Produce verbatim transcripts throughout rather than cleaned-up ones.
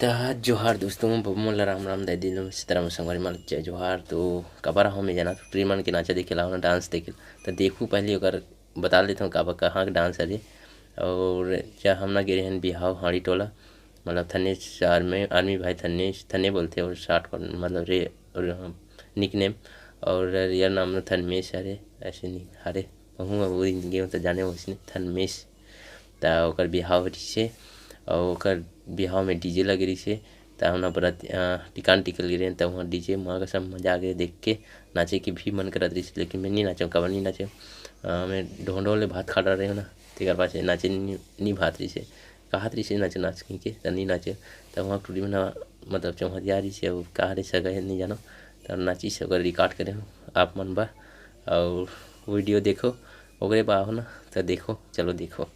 आ, जोहार दोस्तों, बबू मोला राम राम, दाई दीदी सीताराम संगवारी मन जय जोहार। तो काबर हव मैं जाना, टुरी मन के नाचा देखे ला, डांस देखे ला, तो देखू पहले ओकर बता देथव काबर कहाँ के डांस हरे। और जा हमन गे रहेन बिहाव हाड़ी टोला, मतलब थनेश आर्मी, आर्मी भाई थनेश, थने बोलथे और शॉर्ट फॉर्म, मतलब रे, और निकनेम। और रियल नाम थनमेश हरे, ऐसे नहीं हरे, कहूँ अब वो गे तो जाने वैसने थनमेश। त ओकर बिहाव रिहिसे, और ओकर बिहाव में डीजे लगे रिहिसे। त हमन बरात, अ, टिकान टिकल गे रहेन, त वहाँ डीजे माँ कसम मजा आ गे देख के। नाचे के भी मन करत रिहिसे, लेकिन मैं नहीं नाचें, काबर नहीं नाचें, अ, मैं ढोंढो ले भात खा रहे हो ना, तेकर पाछे नाचे नहीं, नहीं भात रिहिसे, कहत रिहिसे नाच नाच कहिके, त नहीं नाचे। त वहाँ टुरी मन ह मतलब चौहदिया रिहिसे, अउ का रे सगा हे नहीं जानो, त नाचिस, ओकर रिकॉर्ड करे हो आप मन बर, अउ वीडियो देखो, ओकरे बाद हो ना, त देखो, चलो देखो।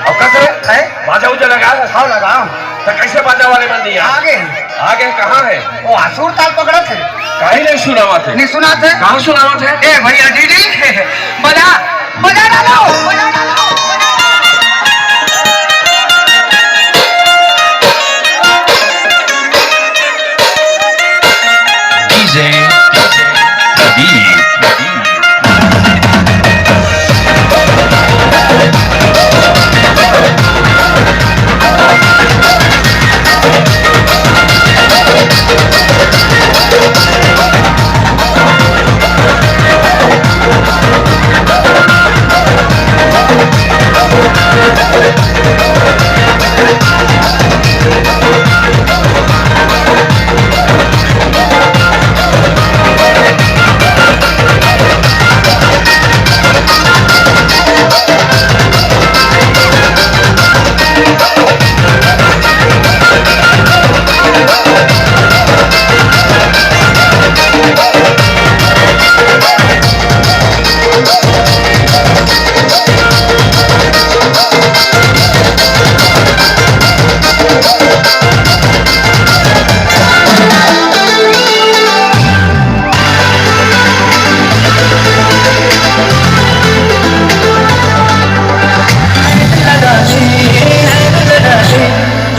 अउ का करे? हैं? बाजा उजा लगा। हाँ, लगाओ। तो कैसे बाजा वाले बन दिया? आगे। आगे कहाँ है? वो असुर ताल पकड़त हे। काहे नहीं सुनावत हे? नहीं सुनात हे? कहाँ सुनावत हे? ए भैया, डीजे बजा, बजा डालो, बजा डालो। डीजे प्रदीप।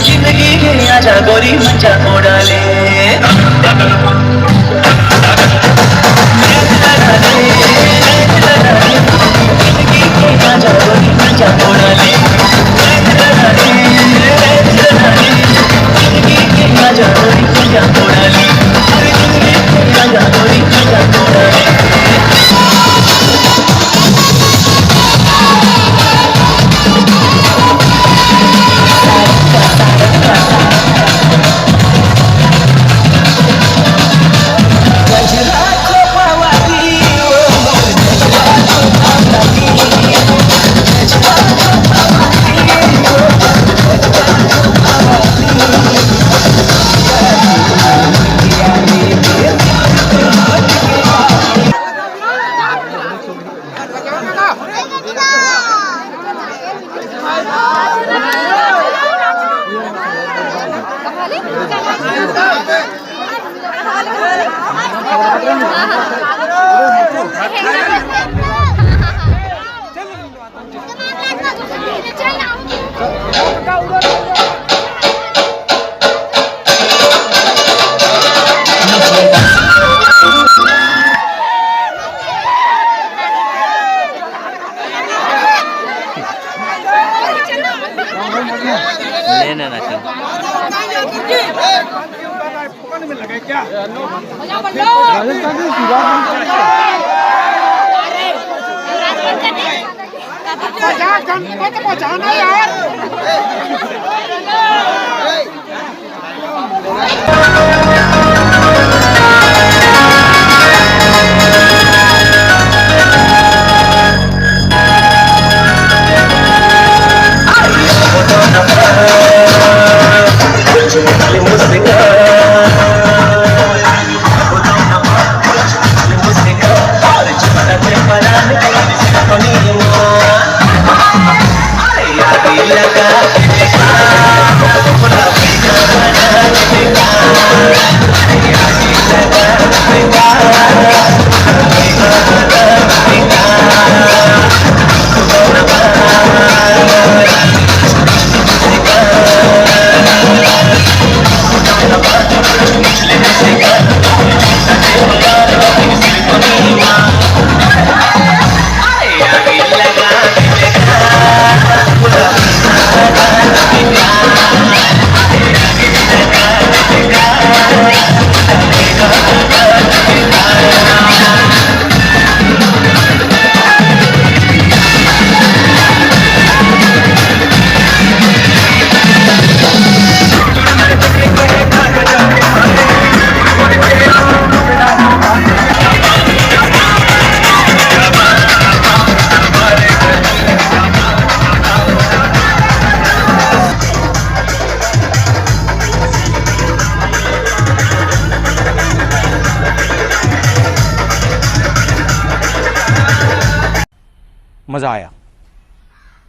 जिंदगी में आजा गोरी, मजा उड़ा ले। लेना ना कर। बजा, गणपत बजाना यार। मजा आया।